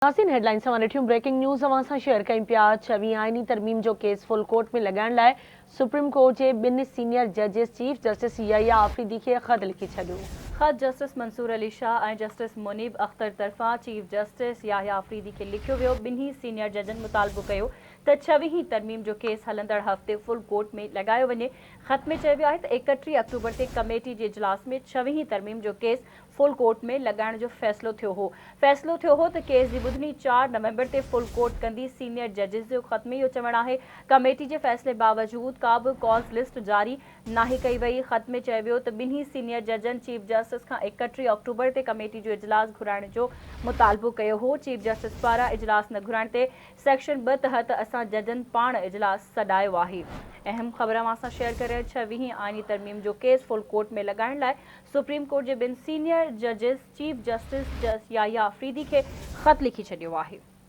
ناظرين هيڊلائنز اوهان ڏٺيون بريڪنگ نيوز اوهان سان شيئر ڪيون پيا ڇويهين آئيني ترميم جو ڪيس فل ڪورٽ ۾ لڳائڻ لاء سپريم ڪورٽ جي ٻن سينيئر ججز چيف جسٽس يحيٰ آفريدي کي خط لکي ڇڏيو. خط جسٽس منصور علي شاهه ۽ جسٽس منيب اختر طرفان چيف جسٽس يحيٰ آفريدي کي لکيو ويو، ٻنهي سينيئر ججن مطالبو ڪيو ته ڇويهين ترميم جو ڪيس هلندڙ هفتي فل ڪورٽ ۾ لڳايو وڃي، خط ۾ چيو ويو آهي ته 31 آڪٽوبر تي ڪميٽي جي اجلاس ۾ ڇويهين ترميم جو ڪيس فل ڪورٽ ۾ لڳائڻ جو فيصلو ٿيو هو. فيصلو ٿيو هو ته ڪيس جي ٻڌڻي چار نومبر تي فل ڪورٽ ڪندي. سينيئر ججز جو خط ۾ اهو چوڻ آهي ڪميٽي جي فيصلي باوجود ڪا به ڪاز لسٽ جاري ناهي ڪئي وئي. خط ۾ چيو ويو ته ٻنهي سينيئر ججن چيف جسٽس کان 31 آڪٽوبر تي ڪميٽي جو اجلاس گهرائڻ جو مطالبو ڪيو هو. چيف جسٽس پاران اجلاس نه گهرائڻ تي سيڪشن ٻه تحت اسان ججن پاڻ اجلاس سڏايو آهي. اهم خبر اوهان سان شيئر ڪري رهيا ڇويهين آئيني ترميم جو ڪيس فل ڪورٽ ۾ لڳائڻ لاء سپريم ڪورٽ جي ٻن سينيئر ججز چيف جسٽس يحيٰ آفريدي کي خط لکي ڇڏيو آهي.